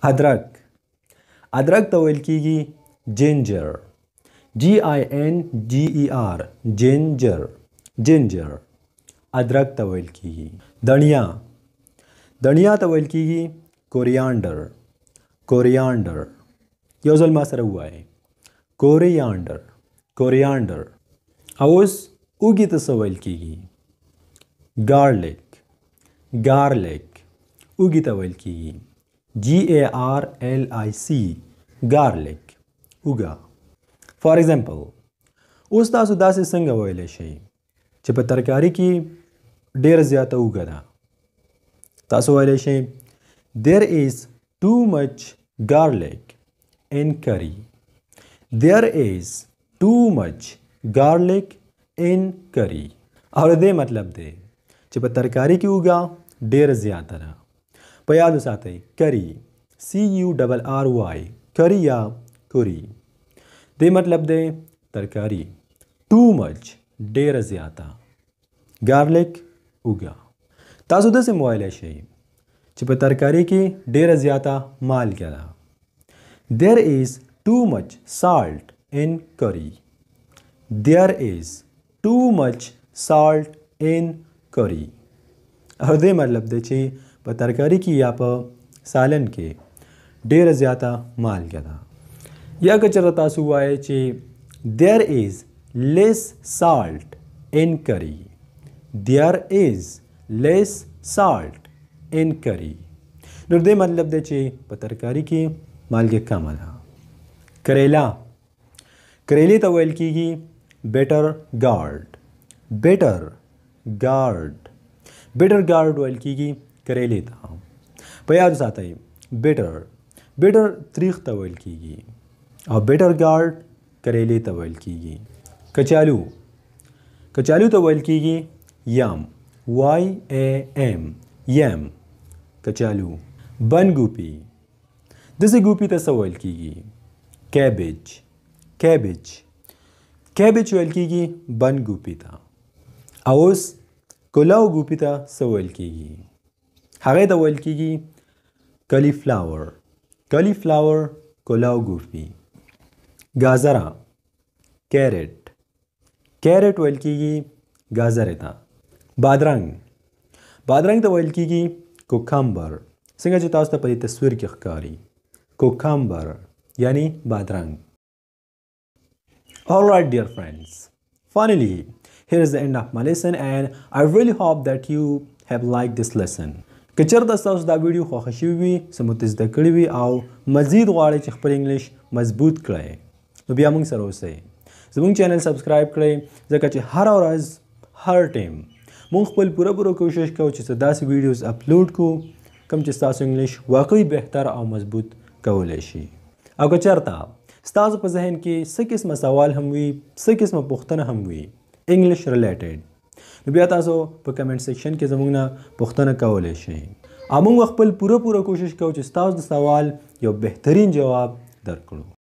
ادرک، ادرک ته ویل کیږي جنجر، جی آی ان جی ای آر، جنجر، جنجر ادرک ته ویل کیږي. دنیا، دنیا ته ویل کیږي کوریانډر، کوریانډر. یو ځل ما سره ووایئ، کوریانډر، کوریانډر. او اوس اوږې ته څه ویل کیږي؟ ګارلیک، ګارلیک اوږې ته ویل کیږي. جی ای آر ایل آی سی، ګارلیک، اوږه. فار ایگزامپل، اوس تاسو داسې څنګه ویلی شئ چې په ترکاري کې ډېره زیاته اوږه ده؟ تاسو ویلی شئ There is too much garlic in curry. There is too much garlic in curry. او د دې مطلب دی چې په ترکاري کې اوږه ډېره زیاته ده. په یاد وساتئ، کری، سی یو ډبل آر وای، کری یا کوری، دې مطلب دی ترکاری. ټو مچ ډېره زیاته، ګارلیک اوږه. تاسو داسې هم ویلی شئ چې په ترکاری کې ډېره زیاته مالګه ده. There is too much salt in curry. There is too much salt in curry. او دې مطلب دی چې په ترکاری کې یا په سالن کې ډېره زیاته مالګه ده. یا که چېرته تاسو ووایئ چې There is less salt in curry. There is less salt in curry. نو دې مطلب دی چې په ترکاری کې مالګه کمه ده. کریلا، کریلې ته ویل کیږي بیټر ګارډ، بیټر ګارډ، بیټر ګارډ ویل کیږي کریلې ته. په یاد وساتئ، بیټر، بیټر تریخ ته ویل کیږي او بیټر ګارډ کریلې ته ویل کیږي. کچالو، کچالو ته ویل کیږي یم، وای ای ایم، یم، کچالو. بند ګوپي، داسې ګوپي ته څه ویل کیږي؟ کیبج، کیبج، کیبج ویل کیږي بند ګوپي ته. او اوس کلاو ګوپي ته څه ویل کیږي؟ هغې ته ویل کیږي کلی فلاور، کلی فلاور کلاو ګوپي. گازره، کیرټ، کیرټ ویل کیږي گازرې ته. بادرنګ، بادرنګ ته ویل کیږي کوکمبر، څنګه چې تاسو ته په دې تصویر کې ښکاري، کوکمبر یعنی بادرنګ. All right, dear friends, finally here is the end of my lesson and I really hope that you have liked this lesson. که چېرته ستاسو دا ویډیو خوښه شوې وي، څه مو ترې زده کړي وي او مزید غواړئ چې خپل انګلیش مضبوط کړئ، نو بیا موږ سره اوسئ، زموږ چینل سبسکرایب کړئ، ځکه چې هره ورځ هر ټایم موږ خپل پوره پوره کوشش کوو چې څه داسې ویډیوز اپلوډ کړو کوم چې ستاسو انګلیش واقعي بهتر او مضبوط کولی شي. او که چېرته ستاسو په ذهن کې څه قسمه سوال هم وي، څه قسمه پوښتنه هم وي انګلیش ریلیټډ، نو بیا تاسو په کمنټ سیکشن کې زموږ نه پوښتنه کولی شئ او موږ به خپل پوره پوره کوشش کوو چې ستاسو د سوال یو بهترین جواب درکړو.